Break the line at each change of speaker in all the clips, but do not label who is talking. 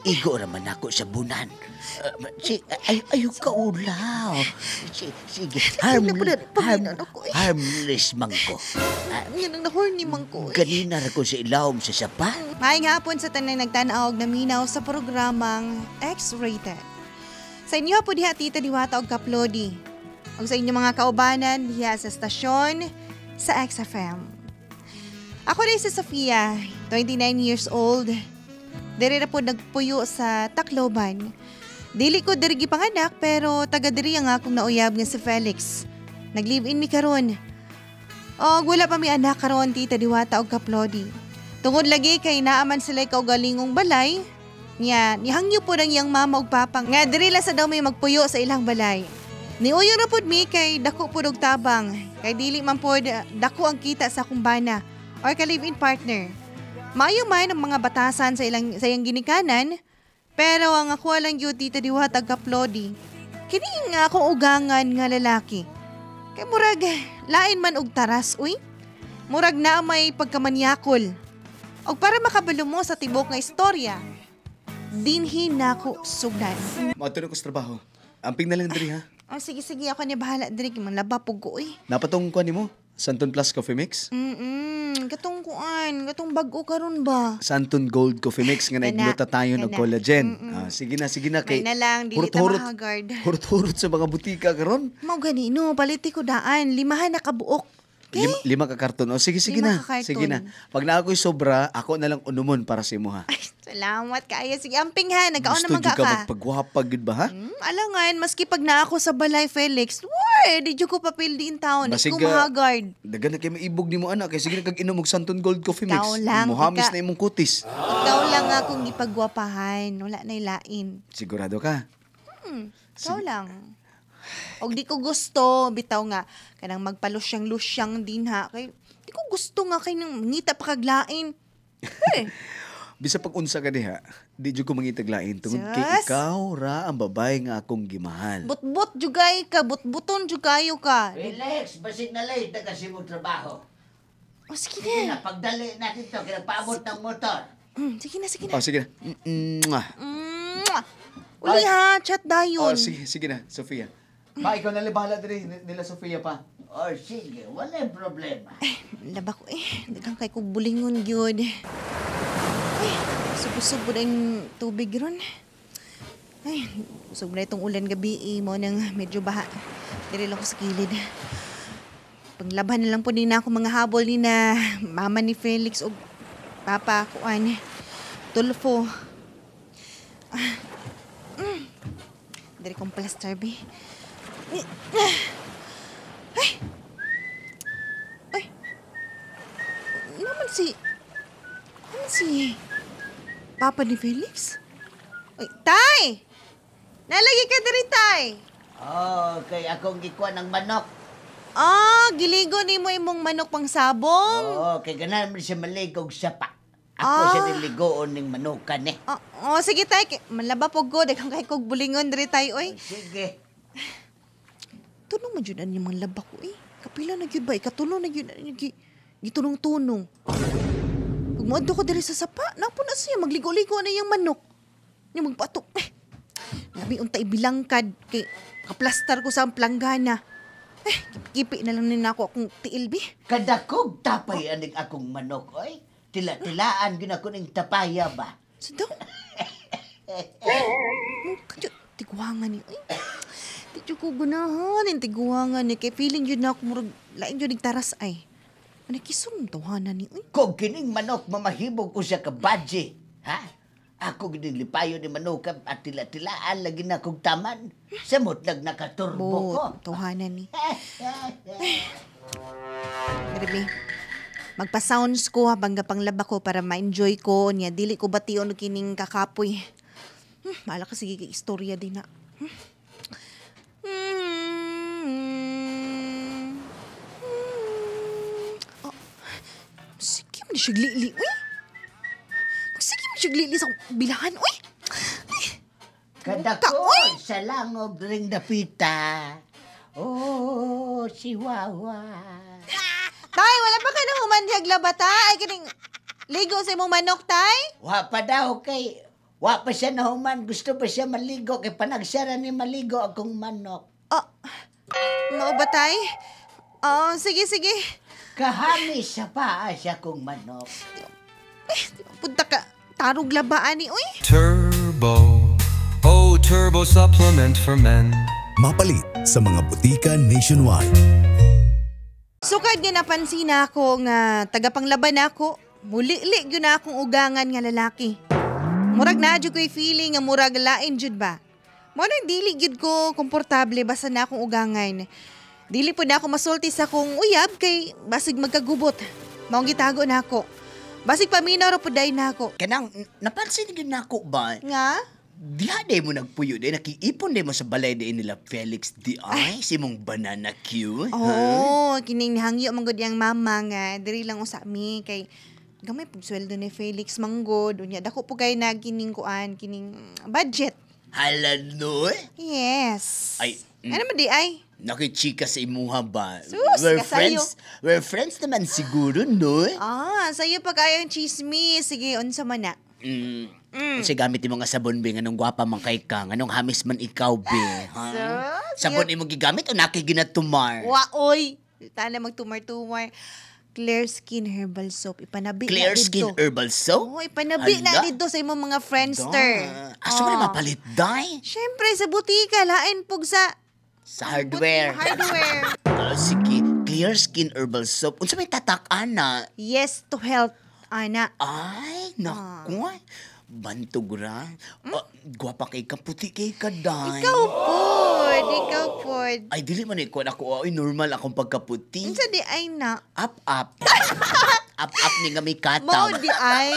Igo raman ako sa bunan. Si, ay, ayaw ka ulaw. Sige,
Panginoon ako eh.
Harmless man ko.
Yan ang nahorny man ko eh.
Ganina ra ko sa ilawom sa sapa.
Maayong hapon sa tanang nagtan-aw og naminaw sa programang X-Rated. Sa inyo po diha, Tita Diwata og Kaplodi. Og sa inyong mga kaubanan diha sa stasyon sa XFM. Ako rin si Sofia, 29 years old. Diri na po nagpuyo sa Tacloban. Dili ko diri gipanganak, pero taga diri ang akong nauyab nga si Felix. Nag-live-in mi karon. Og wala pa mi anak karon, Tita Diwata og Kaplodi. Tungod lagi kay naaman sila kaugalingong balay, niya nihangyo po ng iyang mama ug papa nga diri lang sa daw may magpuyo sa ilang balay. Niuyo ra pud mi kay dako pud og tabang, kay dili man pod dako ang kita sa akong bana or ka live-in partner. Maayo man ang mga batasan sa iyang ginikanan, pero ang ako lang gyud, Tita Diwata, Kaplodi, kini nga akong ugangan nga lalaki. Kay murag lain man og taras uy. Murag na may pagkamanyakol. Og para makabalo mo sa tibok nga istorya, dinhi nako sugdan.
Maadto na ko sa trabaho. Amping na lang diri ha.
Oh, sige, sige, ako ni bahala diri kay manlaba pug ko uy.
Napatong kuan nimo? Santon Plus Coffee Mix?
Katong kuan, katong bag-o karon ba?
Santon Gold Coffee Mix nga
Kana,
naigluta tayo ng
kana.
Collagen. Ah, sige na, sige na kay
May na lang, dili ta
hurot-hurot-
mahagard.
Hurot-hurot sa mga butika karon.
Mao gani no, paliti ko daan, limahan na kabuok. Okay?
Lima ka karton. O sige, sige
Lima
na.
ka karton.
Sige na. Pag na ako'y sobra, ako na lang unumon para sa imo ha.
Ay, salamat kaayo. Sige, amping ha, nagkaon
Gusto
naman
jud
ka
ka
ka.
magpagwapa gyud ba ha?
Alangan, maski pag na ako sa balay, Felix, why, di jud ko papildi in town. Di
Basig,
ko mahagard.
Dagan na kay maibog nimo ana kay sige na kag inom og Santon Gold Coffee Mix.
Ikaw lang,
Muhamis na imong kutis.
Ikaw lang akong gipagwapahan. Wala na ilain.
Sigurado ka?
Ikaw lang. Og di ko gusto, bitaw nga, kanang magpalusyang-lusyang din ha. Kay, di ko gusto nga kay nang ngita pa kaglain. Eh,
Bisa pag unsa ka diha, di jud ko mangitaglain tungod kay
Sus.
ikaw ra ang babae nga akong gimahal.
Butbut jugay ka, butbuton jugayo ka.
Felix, basig na late na kasi mong trabaho.
O, sige
Sige
na.
na, pagdali natin to, kinapaabot ng motor.
Sige na, sige na.
Oh, sige na. Mwah.
Mwah! Uli ha, chat dayon.
Oh, sige, sige na, Sofia. Pa, ikaw na lang bahala diri nila Sofia pa.
O sige, wala problema.
Laba ko eh. Daghang kay kog bulingon gyud. Ay, sub-sub ang tubig ron. Ay, usog na itong ulan gabi eh. Mo nang medyo baha. Diri lang ko sa kilid. Panglaban na lang po ni na ako mga habol ni na mama ni Felix o papa kuan. Tulfo. Ah. Diri kong plaster, be. Ay! Ay! Naman si papa ni Felix? Ay, Tay! Nalagi ka diri, Tay!
Oh, kay akong gikuan ng manok.
Ah, giligo ni mo imong manok pang sabong.
Oo, kay ganahan man siya maligog sa pa. Ako siya niligoon ng manukan eh.
Ah, oh, sige, Tay. Malaba po ko. Daghang kay kog bulingon diri, Tay, oy.
Sige.
Tunong man jud ang mga laba ko eh. Kapila na gyud ba? Ikatulo na gyud ang gitunong-tunong. Pag moadto ko diri sa sapa, napo na siya magligo-ligo na iyang manok. Nya magpatok. Eh, labi unta ibilangkad kay kaplastar ko sa planggana. Eh, kipi na lang ni nako akong tiil bi.
Kadakog tapay aning akong manok, oy. Tila-tilaan gyud ako ning tapaya ba.
Sa daw? Mo kadyo tiguangan ni. Ay, di jud ko ganahan ning tiguangan ni kay feeling jud na ako murag lain jud ning taras ay. Ano kisong tawanan ni uy?
Kung kining manok mamahibog ko siya ka badge, ha? Ako gid lipayo ni manok at tila-tilaan lagi na kog taman. Samot lag nakaturbo ko.
Bot, tawanan ni. Grabe. Magpa-sounds ko habang gapanglaba ko para ma-enjoy ko niya. Dili ko bation og kining kakapoy. Mala ka sige kay istorya din na. Oh, sige man siya lili, uy. Sige man siya lili sa bilahan, uy. Ay,
Kadakol sa langob ring dapita. Oh, si Wawa.
Tay, wala pa ka na human laba, ta? Ay, kining ligo sa imong manok, Tay?
Wa pa daw kay Wa pa siya nahuman, gusto pa siya maligo kay panagsara ni maligo akong manok.
Oh, mao ba, tay? Oh, sige, sige.
Kahami sa paa siya kong manok.
Punta ka, tarog labaan ni, uy.
Turbo. Oh, Turbo supplement for men.
Mapalit sa mga butika nationwide.
Sukad nga napansin ako nga tagapanglaban ako, mulili gyud na akong ugangan nga lalaki. Murag na jud ko'y feeling nga murag lain jud ba. Mo nang dili gyud ko komportable basta na akong ugangan. Dili po na ako masulti sa akong uyab kay basig magkagubot. Maong gitago na ako. Basig paminaw ra pud day na ako.
Kanang napansin gyud nako ba?
Nga?
Diha day mo nagpuyo day, nakiipon day mo sa balay day nila Felix di ay, si mong banana Q.
Oo, kining nihangyo man gud yang mama nga diri lang usa mi kay gamay pug sweldo ni Felix manggod unya dako po kay nagkining kuan kining budget.
Hala no?
Yes.
Ay,
Ano man di ay?
Nakichika sa imuha ba?
Sus,
we're
kasayo.
friends. We're friends naman siguro, no?
Ah, sayo pa kayong chismis. Sige, unsa man na.
Kasi gamit yung mga sabon, be, nganong gwapa man kay ka, nganong hamis man ikaw, be. Ha?
Sus,
Sabon imong gigamit o naki ginatumar?
Waoy. Tana magtumar-tumar. Clear Skin Herbal Soap. Ipanabi
Clear
na dito.
Skin Herbal Soap?
Oo, ipanabi na
Hala.
dito sa imong mga friendster.
Da. Asa man
Oo.
mapalit, day?
Siyempre, sa butika, lain pug sa
Sa hardware.
Hardware.
Ah, sige, Clear Skin Herbal Soap. Unsa may tatak ana?
Yes to health, ana.
Ay, naku. Bantog ra. Ah, gwapa kay ka, puti kay ka, day.
Ikaw pod, ikaw pod.
Ay, dili man ikaw ako. Ay, normal akong pagkaputi.
Unsa di ay na?
Up, up. Up, up ni nga may
Mao
katang.
di ay.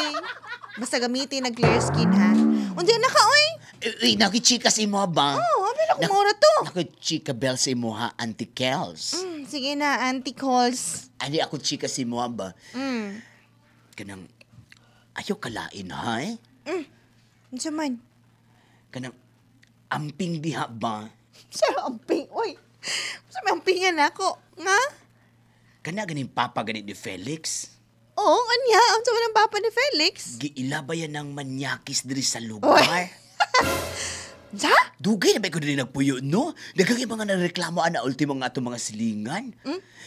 Basta gamitin ang clear skin ha. Unsa na ka oy?
Eh, nakichika sa imo ba?
Oh, abi na kumura to.
Nakichika bell sa imo ha, Auntie Kels.
Sige na, auntie calls.
Ani ako chika sa imo ba? Kanang, ayaw kalain ha eh?
Unsa man?
Kanang, amping diha ba?
Sa amping, oy. Sa may ampingan ako, nga?
Kana ganing papa ganit ni Felix?
Oo, anya, unsa man ang papa ni Felix?
Giila ba yan ng manyakis diri sa lugar?
Unsa?
Dugay na ba ko diri nagpuyo, no? Daghang mga nareklamo ana ultimo nga atong mga silingan.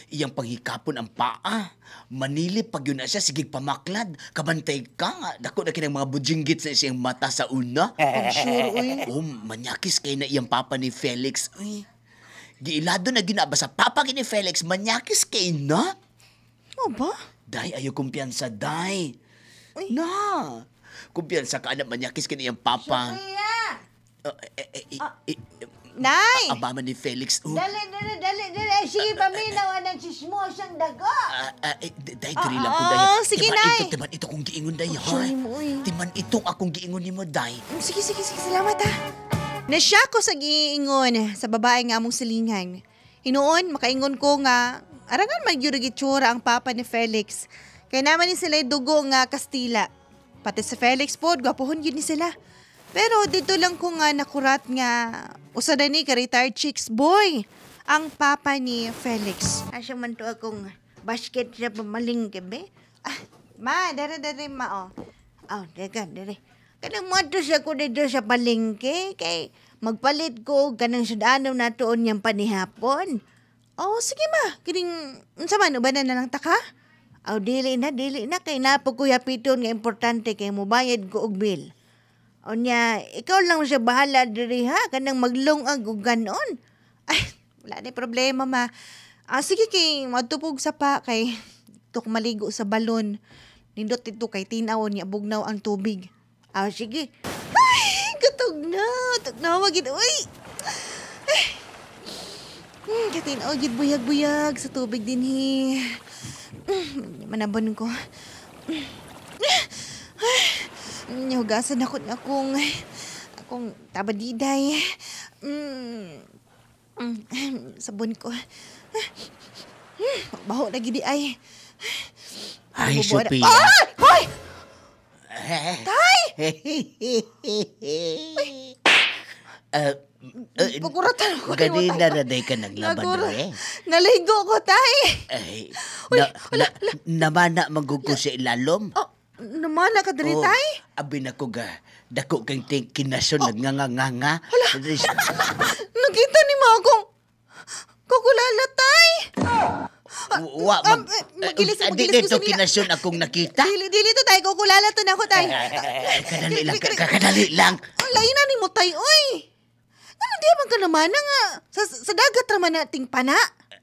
Iyang panghikapon ang paa. Manilip pag yun na siya, sige pamaklad. Kabantay ka nga. Dako na kinang mga bujinggit sa siyang mata sa una.
Pag sure, oy.
Oh, manyakis kay na iyang papa ni Felix. Uy. Giilado na ginaba sa papa ni Felix, manyakis kay na.
Mo ba?
Day, ayaw kumpiyansa, day.
Uy.
Na. Kumpiyansa ka na, manyakis kay na iyang papa.
Sophia!
Ah,
Nay!
Abama ni Felix. Oh. Dali, dali, dali, dali. Sige, paminaw ang chismosang dago. Day, diri lang ko, day.
Oo, sige,
Timan
Nay.
Ito, timan ito kong giingon, day, ha?
Sure mo, uy.
Timan itong akong giingon nimo, day.
Sige, sige, sige. Salamat, ha. Nasya ko sa giingon sa babae nga among silingan. Hinuon, makaingon ko nga, arangan magyuro gitsura ang papa ni Felix. Kaya naman ni sila dugo nga Kastila. Pati sa Felix pod, gwapohon yun ni sila. Pero dito lang ko nga nakurat nga usa na ni ka-retired chicks boy ang papa ni Felix.
Asa man to akong basket sa pamalingke, be?
Ah, ma, dere dere ma oh.
Oh, teka, dere. Kanang moto sa ko dito sa palengke, kay magpalit ko og kanang sudano na tuon niyang panihapon.
Oh, sige ma. Kining unsa man ubanan na lang ta ka?
Aw, dili na, kay napo ko yapiton nga importante kay mobayad ko og bill. Unya, ikaw lang sa bahala diri ha, kanang maglungag og ganon.
Ay, wala na problema ma. Ah, sige kay madtupog sa pa kay tuk maligo sa balon. Nindot dito kay tinaw niya bugnaw ang tubig.
Aw, sige.
Ay, katog na. Tug na wagid. Uy. Ay. Katinaw gid buyag-buyag sa tubig din hi. Manabon ko. Ay, hugasan ako na akong tabadiday. Sabon ko. Baho na gidi ay.
Ay,
Bubuo na-
Sophia.
Ay! Hoy!
Tay!
Pagkuratan ko.
Ganina na day ka naglaban eh.
Naligo ko, tay.
Ay, namana magugo sa ilalom.
Oh, namana ka diri,
Oh,
tay?
Abi na ko ga, Dako kang kinasyon nagnganganganga.
Nakita ni mo akong kukulala, tay.
Wa
Ah,
mag
eh, magilis-
Ah, di
magilis
dito
ko sa nila.
kinasyon akong nakita.
Dili, dili to, tay. Kukulala to na ako, tay.
Eh, kadali lang, kadali lang.
Ang lain na ni mo, tay, oy. Ano di man ka naman na nga? Sa dagat raman nating pana.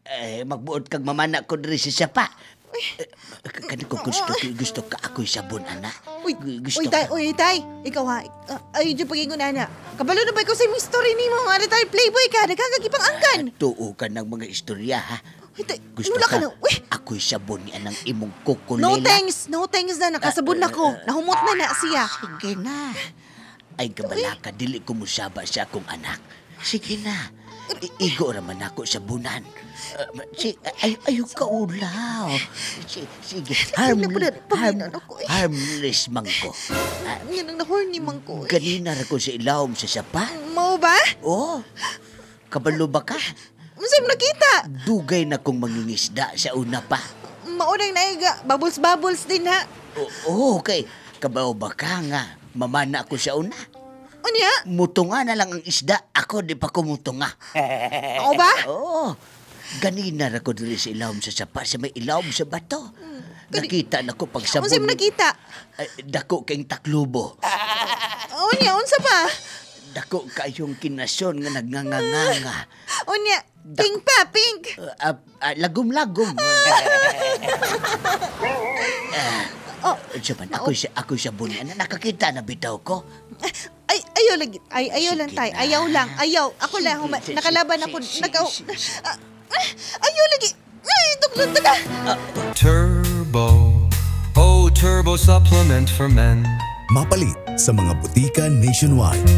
Eh, magbuot kag mamana ko diri sa sapa. Eh, kani ko gusto gusto ka ako'y sabon, ana.
Uy,
Gusto
uy, tay,
ka.
uy, tay. Ikaw ha. Ay, di pagingon, ana. Kabalo na ba ikaw sa mystery ni mo? Nga tayo, playboy ka. Nagkakagipang angkan.
Tuo ka ng mga istorya, ha.
Uy, tay,
Gusto
wala ka
ka,
na. Uy,
ako'y sabon ni anang imong kukulela.
no thanks. No thanks na. Nakasabon na ko. Nahumot na na siya.
Sige na. Ay, kabalaka, dili ko musaba sa akong anak. Sige na. Igo raman ako sa bunan. Si, ay, ayaw ka ulaw. Sige,
Pag ako eh.
harmless man ko. Ah,
Yan ang na-horny man ko. Eh.
ganina ra ko sa ilawom sa sapa.
Mao ba?
Oh, kabalo ba ka?
Unsa mo nakita?
Dugay na kong mangingisda sa una pa.
Maunang naiga. Bubbles bubbles din ha.
Oo, okay. Kabaw ba ka nga? Mamana ako sa una.
Unya?
Mutunga na lang ang isda. Ako di pa ko mutunga.
Ako ba?
Oo. Ganina ra ko diri sa ilawom sa sapa, sa may ilawom sa bato. Nakita na ko pagsabon.
Unsa mo nakita?
Ay, dako kayong taklubo.
Unya, unsa pa?
Dako kayong kinasyon nga nagnganganganga.
Unya, pink pa, pink.
Lagom-lagom.
Oh,
Saban, ako siya bunan. Nakakita na bitaw ko.
Ay, ayaw lang. Ay, ayaw lang
Sige
tay.
na.
Ayaw lang. Ayaw. Ako lang.
Sige,
Nakalaban
sige,
ako.
sige,
Naka... Ah, ah, ayaw lagi. Ay, tuklo ka.
Turbo. Oh, Turbo supplement for men.
Mapalit sa mga butika nationwide.